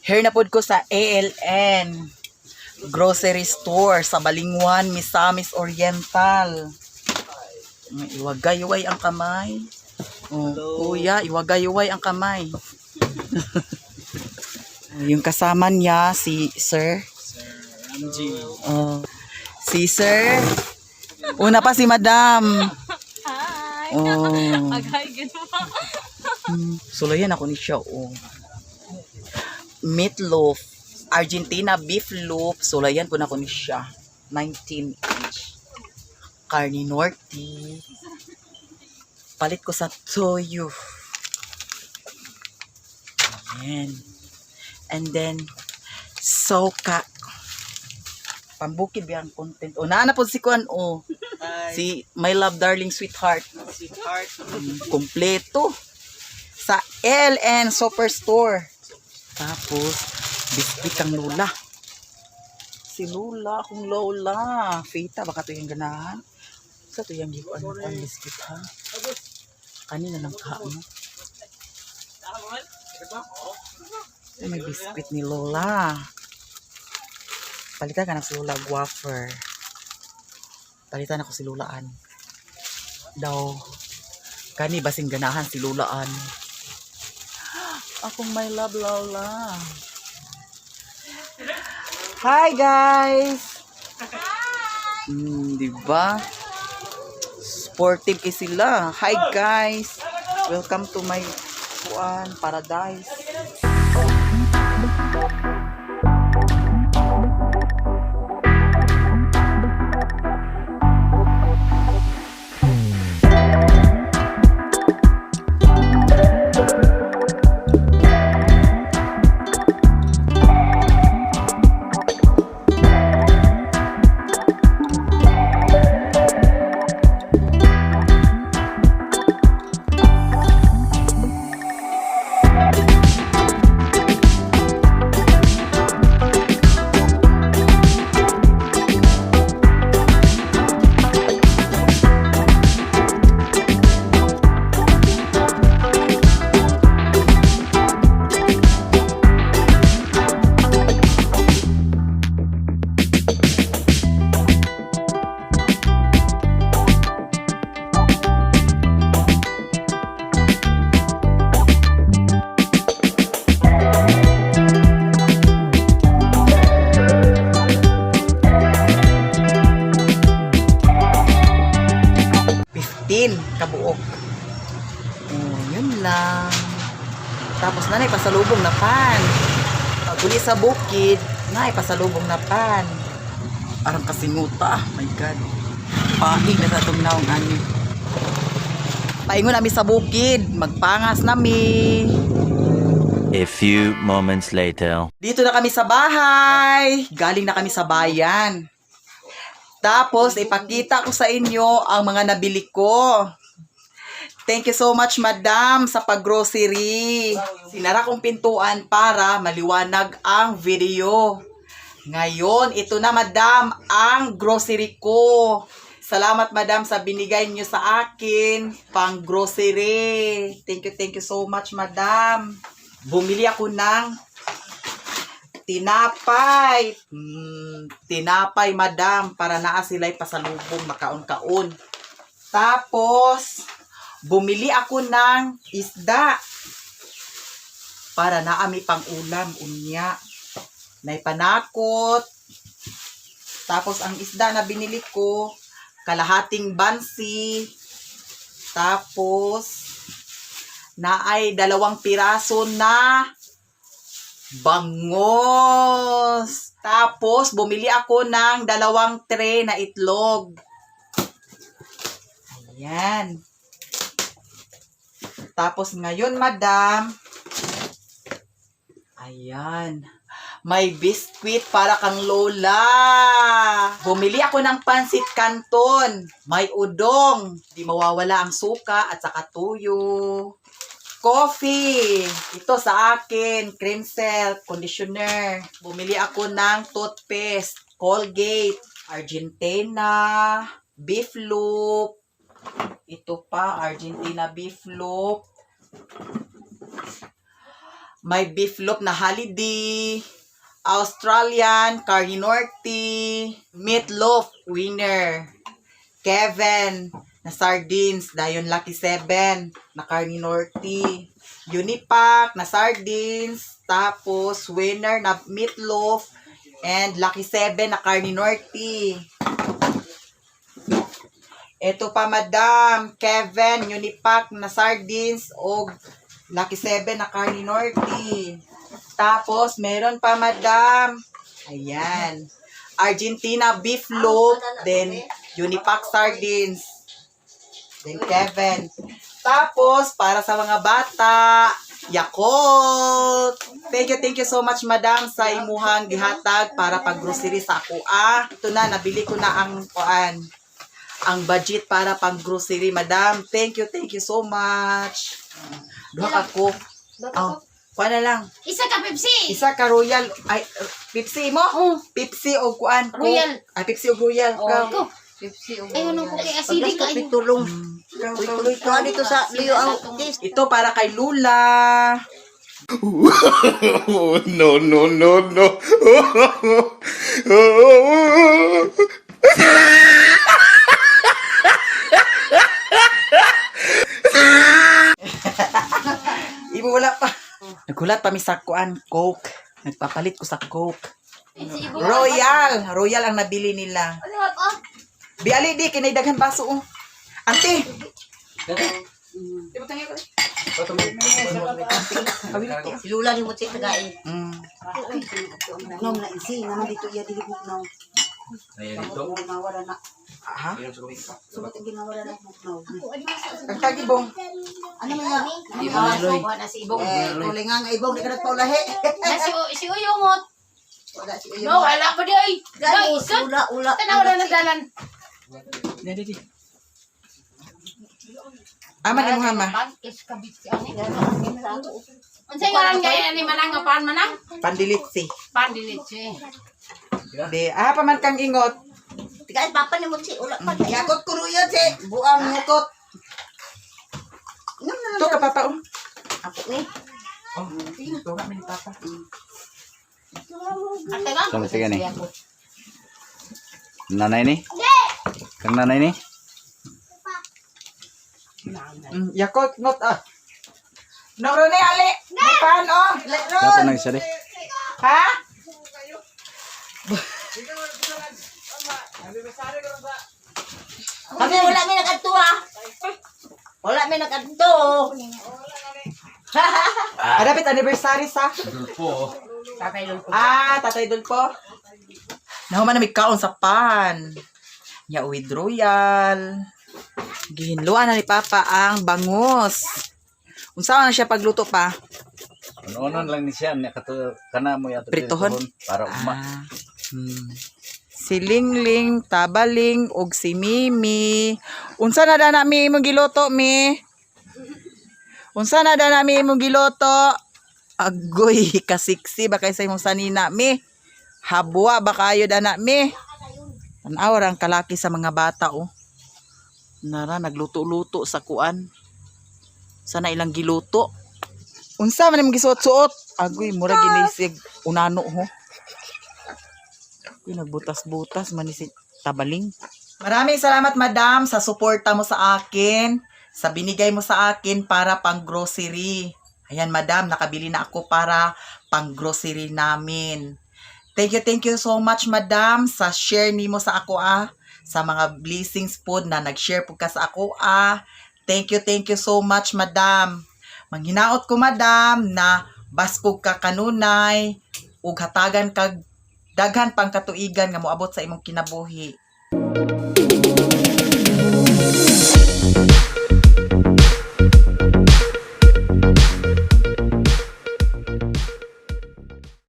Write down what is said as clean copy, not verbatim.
Here na pod ko sa ALN Grocery Store sa Balingwan, Misamis Oriental. Iwagay-iway ang kamay. Oh, kuya, iwagay-iway ang kamay. Yung kasama niya, si Sir. Sir MG. Oh, si Sir. Una pa si Madam. Hi! Oh. Agay, ginawa. Sulayan ako ni siya, oh. Meatloaf. Argentina beef loaf. Sulayan po na ko ni siya. 19 inch. Carne Norte. Palit ko sa toyo. Ayan. And then, soka. Pambukid ba ang content? O, naana po si Kuan, oh. Hi. Si my love darling sweetheart. Sweetheart. Kompleto. Sa LN Superstore. Tapos, biscuit ang lula. Si Lula, akong lola. Fita, baka to yung ganahan. Sa to yung gikuan ang biscuit ha? Kanina lang ka, ano? Ay, may biscuit ni Lola. Palitan ka na si Lola wafer. Palitan ako si Lola an. Daw, kani basing ganahan si Lola an. Akong my love Lola. Hi guys. Hi. Di ba? Sportive kay sila. Hi guys. Welcome to my kuan paradise. 15 kabuok. Oh, yun lang. Tapos nanay pasalubong na pan. Paguli sa bukid, nay pasalubong na pan. Arang kasinguta, my God. Paing na sa itong naong ani. Paingon nami sa bukid, magpangas nami. A few moments later. Dito na kami sa bahay. Galing na kami sa bayan. Tapos, ipakita ko sa inyo ang mga nabili ko. Thank you so much, madam, sa pag-grocery. Sinara kong pintuan para maliwanag ang video. Ngayon, ito na, madam, ang grocery ko. Salamat, madam, sa binigay niyo sa akin pang grocery. Thank you so much, madam. Bumili ako ng tinapay. Tinapay, madam, para naa sila'y pasalubong makaon-kaon. Tapos, bumili ako ng isda para naami pang ulam unya. Nay panakot. Tapos, ang isda na binili ko, kalahating bansi. Tapos, naay 2 piraso na bangos. Tapos, bumili ako ng 2 tray na itlog. Ayan. Tapos, ngayon, madam, ayan, may biskwit para kang lola. Bumili ako ng pansit canton. May udong. Di mawawala ang suka at saka tuyo. Coffee. Ito sa akin. Cream silk, conditioner. Bumili ako ng toothpaste, Colgate, Argentina, beef loop. Ito pa, Argentina beef loop. May beef loaf na Holiday, Australian, Carne Norte, meatloaf, winner. Kevin, na sardines, dayon Lucky 7, na Carne Norte. Unipack, na sardines, tapos winner na meatloaf, and Lucky 7 na Carne Norte. Ito pa, Madam, Kevin, Unipack na sardines, og Lucky 7 na Carne Norte. Tapos, meron pa, Madam. Ayan. Argentina beef loaf, then Unipack sardines. Then Kevin. Tapos, para sa mga bata, Yakult. Thank you so much, Madam, sa imuhang gihatag para pag-grocery sa ako. Ah, ito na, nabili ko na ang kuan, ang budget para pang grocery, Madam. Thank you so much. Duha ka ko. Oh, kuan na lang. Isa ka Pepsi! Isa ka Royal, ay, Pepsi mo? Oh. Pepsi o kuan. Coke. Royal. Ay, Pepsi o Royal. Oh, Ikaw. ko. Ay, ano ko kay acidic kayo. Tulong. Ikaw, ikaw, Tuloy ikaw. dito sa liyo ang taste. Ito para kay Lula. Oh, no, no, no, no. Ibo wala pa. Naghulat pa mi sa kuan, Coke. Nagpapalit ko sa Coke. Royal. Royal ang nabili nila. Biali di, kinay daghan baso oh. Ante. Si Lula ni mo si tagain. Bugnaw na isi naman dito iya dili bugnaw. Ayan dito. Ginawala na. Ha? Subat ang ginawala na bugnaw. Ang tagibong. Ano man ya? Na si Ibong. Eh, kulingan nga ibong di ka nagpaulahi. Na si Uyongot. Wala si Uyo. No, wala pa di ay. No, Gani, isot. ula ula. Tanaw na nagdalan. Ama ni mo hama. Is kabit si ani. Unsay ngalan gay ani manang nga pan manang? Pandilitsi. Pan dilitsi. Di, ah, pa man kang ingot. Tigain papa ni mo si ula pa. Yakot kuruyo si buang yakot. Ngam na Ito ka papa oh. Ako ni. Oh, ito nga ni papa. Ate ba? Sama sige ni. Nanay ni? Kang nanay ni? Yakot ngot ah. No, Rone, ali. May pan, oh. Dapat nang isa di. Ha? Kami wala mi nagadto ha. Wala mi nagadto. Ah, dapat anniversary sa. Dulpo. Tatay Lulpo. Ah, Tatay Dulpo. Nahuman na may kaon sa pan. Nya with royal. Gihinluan na ni Papa ang bangus. Unsa na siya pagluto pa? Ano lang ni siya niya kato kana mo yato Pritohon? para uma. Ah. Si Lingling, Tabaling, ug si Mimi. Unsa na da nami imong giluto, Mi? Unsa na da nami imong giluto? Agoy, kasiksi ba kay sa imong sanina, Mi? Habwa ba kayo da na, Mi? Tanaw ra ang kalaki sa mga bata, oh. Nara, nagluto-luto sa kuan. Sana ilang giluto. Unsa man imong gisuot-suot? Agoy, mura ginisig unano ho. Uy, nagbutas-butas man ni si Tabaling. Maraming salamat, Madam, sa suporta mo sa akin, sa binigay mo sa akin para pang grocery. Ayan, Madam, nakabili na ako para pang grocery namin. Thank you so much, Madam, sa share nimo sa ako ah, sa mga blessings po na nag-share po ka sa ako ah. Thank you so much, Madam. Manghinaot ko, Madam, na baskog ka kanunay ug hatagan kag daghan pang katuigan nga moabot sa imong kinabuhi.